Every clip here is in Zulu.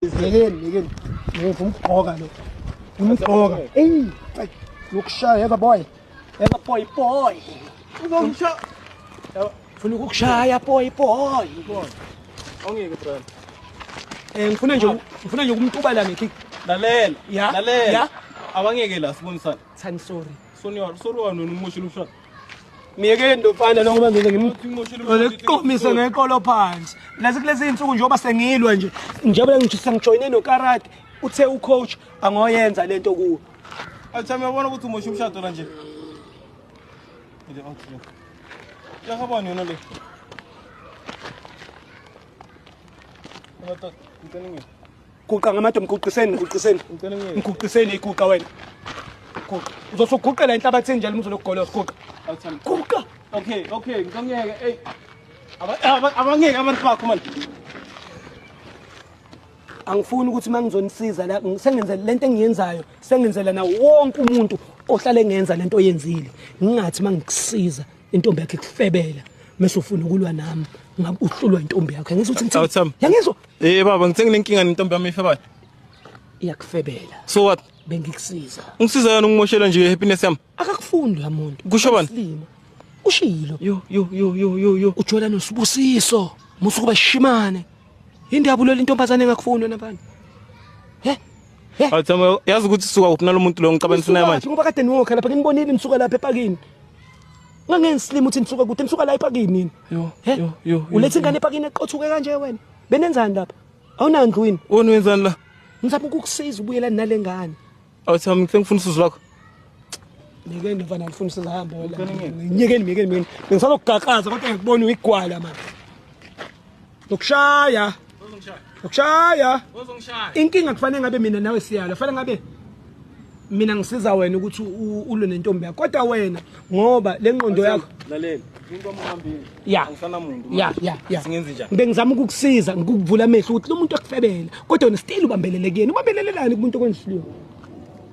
Yekeni, yekeni. Ngifuna ukugqoka lo. Ngifuna ukugqoka. Ey, lokushaya yeba boy. Yeba boy boy. Uzongishaya. Ngifuna ukukushaya boy boy. Awungeke Brian. Ngifuna nje ukumtuba la ngekick. Lalela. Ya, Lalela. ya. Awangeke la sibonisana. Thani sorry. Sorry sorry wena umoshela umshado. Miyekeni lo mfana lo ngoba ngize ngim Umoshela umshado. Oleqomise ngeqolo phansi. Lezi kulezi insuku njengoba sengilwa nje, njengoba ngithi sengijoyine nokarate, uthe ucoach angoyenza lento kuwo. Athi uyabona ukuthi umosha umshado la nje. Ile out le. Yakabani yona le? Ngicela ngicela ngeke. Guqa ngamadoda, mguqiseni, mguqiseni. Ngicela ngeke. Mguqiseni iguqa wena. Guqa. Uzosuguqela enhlabathini njalo umzolo ukugolosa guqa. Athi Guqa. Okay, okay, ngicela ngeke. Ey. Abangeke abantu bakho man. Angifuni ukuthi mangizonisiza la sengenze lento engiyenzayo, sengenzela na wonke umuntu ohlale engenza lento oyenzile. Ngingathi mangikusiza intombi yakhe ikufebela mase ufuna ukulwa nami ngabe uhlulwa intombi yakho. Ngizwa ukuthi Awu, Thami. Yangizwa? Eh baba, ngithe nginenkinga nentombi yami ifebayo. Iyakufebela. So what? Bengikusiza. Ungisiza yona ungimoshela nje happiness yami. Akakufundi la muntu. Kusho bani? Isilima. Ushilo. Yo yo yo yo yo yo. Ujola noSibusiso. Musukuba shimane. Indaba ulola intombazane engakufuni wena mfana. He? He? Athi yazi ukuthi suka kuphi nalomuntu lo ngixabanisa naye manje. Ngoba kade niwokha lapha nginibonile nisuka lapha epakini. Ngangensilima ukuthi nisuka kude nisuka la epakini nini. Yo He? yo yo. yo, Uletha yo. ingane epakini eqothuke kanje wena. Benenzani lapha? Awunandlu yini? Wena wenzani la? Ngizama ukukusiza ubuyelane nale ngane. Athi ngithe ngifuna usizo lwakho. Miyekeni mfana ngifuna sizahambe wena. Myekeni myekeni myekeni. Ngisalokugaqaza kodwa ngikubona uyigwala manje. Lokushaya. Lokushaya. Uzongishaya. Inkinga kufanele ngabe mina nawe siyalwa, kufanele ngabe mina ngisiza wena ukuthi ulwe nentombi yakho. Kodwa wena ngoba le ngqondo yakho Lalela. Into wami Ya. Angisanamuntu. Ya. Singenze njani? Bengizama ukukusiza ngikuvula amehlo ukuthi lo muntu akufebela. Kodwa wena still ubambelele kuyena. Ubambelelelani kumuntu okwenzisiliwe?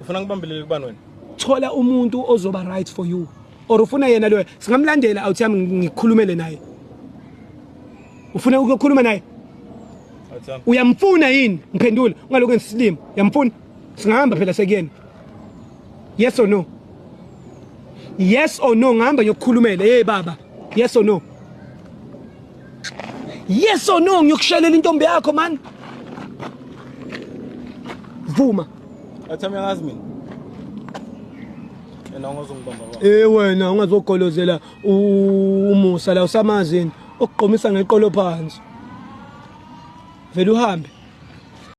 Ufuna ngibambelele kubani wena? Thola umuntu ozoba right for you. Or ufuna yena lo singamlandela out yami ngikhulumele naye. Ufuna ukukhuluma naye? Athi Uyamfuna yini? Ngiphendule. Ungalokhu ngisilima. Uyamfuna? Singahamba phela sekuyena. Yes or no? Yes or no ngihamba ngiyokukhulumela. Hey baba. Yes or no? Yes or no ngiyokushelela intombi yakho man. Vuma. Athi uyangazi mina. Yena ungazongibamba baba. Eh wena ungazogolozela umusa la usamazini okuqomisa ngeqolo phansi. Vele uhambe.